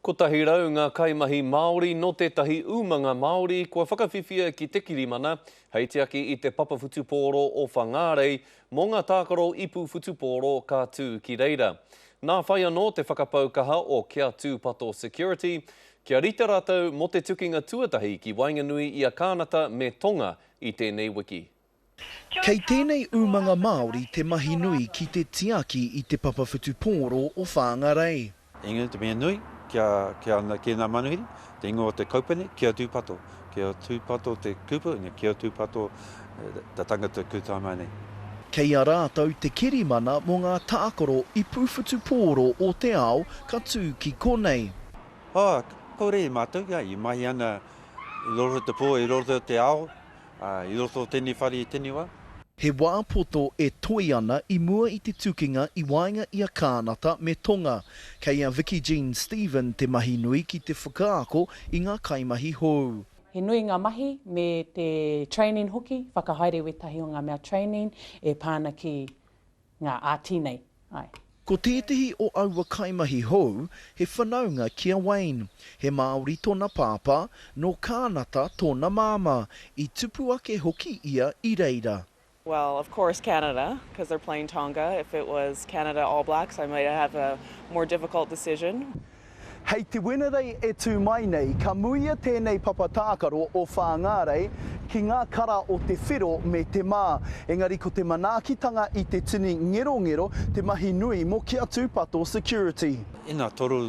100 ngā kaimahi Māori nō tētahi umanga Māori kua whakawhiwhia ki te kirimana hei tiaki i te papa whutupōro o Whangārei mō ngā tākaro ipu whutupōro ka tū ki reira. Nā whai anō te whakapau kaha o Kia Tūpato Security kia rite rātou mō te tukinga tuatahi ki waenganui i a Kānata me Tonga i tēnei wiki. Kei tēnei umanga Māori te mahi nui ki te tiaki i te papa whutupōro o Whāngarei. Engari te mea nui kia kia ana ki ngā manuhiri, te ingoa o te kaupane, kia tūpato. Kia tūpato te kupu, kia tūpato te tangata kū mai nei. Kei a rātou te kirimana mō ngā tākaro ipu whutupōro o te ao ka tū ki konei. Oh, kore i mātou, i mahi ana i roto te pō, i roto te ao, Ā, i roto o tēnei whare i tēnei wā. He wā poto e toe ana i mua i te tukinga i waenga i a Kānata me Tonga. Kei a Vicki Jean Stephen te mahi nui ki te whakaako i ngā kaimahi hou. He nui ngā mahi me te training hoki, whakahaere wētahi o ngā mea training e pā ana ki ngā RT nei, āe. Ko tētehi o aua kaimahi hou, he whanaunga ki a Wayne. He Māori tōna pāpā, nō Kānata tōna māmā, i tupu ake hoki ia i reira. Well, of course Canada, because they're playing Tonga. If it was Canada All Blacks, I might have a more difficult decision. Hei te Wenerei e tū mai nei, ka muia tēnei papa tākaro o Whāngārei ki ngā kara o te whero me te mā. Engari ko te manaakitanga i te tini ngerongero te mahi nui mō Kia Tūpato Security. Ina toro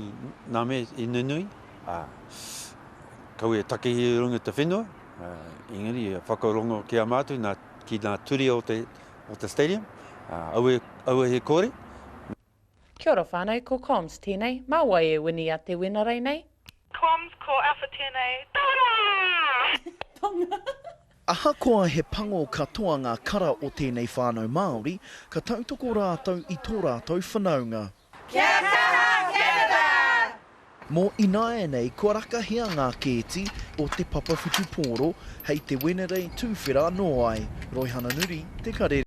nā me i nunui, ā, kaua e takihi i runga i te whenua, ā, engari e whakarongo ki a mātou nā, ki ngā ture o te, o te stadium, ā, aue, aue he kore. Kia ora whanau, ko Comms tēnei, mā wai e wini a te Wenerei nei? Comms, ko Alpha tēnei, Tonga! Tonga! Ahakoa he pango katoa ngā kara o tēnei whānau Māori, ka tautoko rātou i tō rātou whanaunga. Kia kaha Canada! Mō ināianei kua rakahia ngā kēti o te papa whutupōro hei te Wenerei tūwhera anō ai. Roihana Nuri, Te Karere.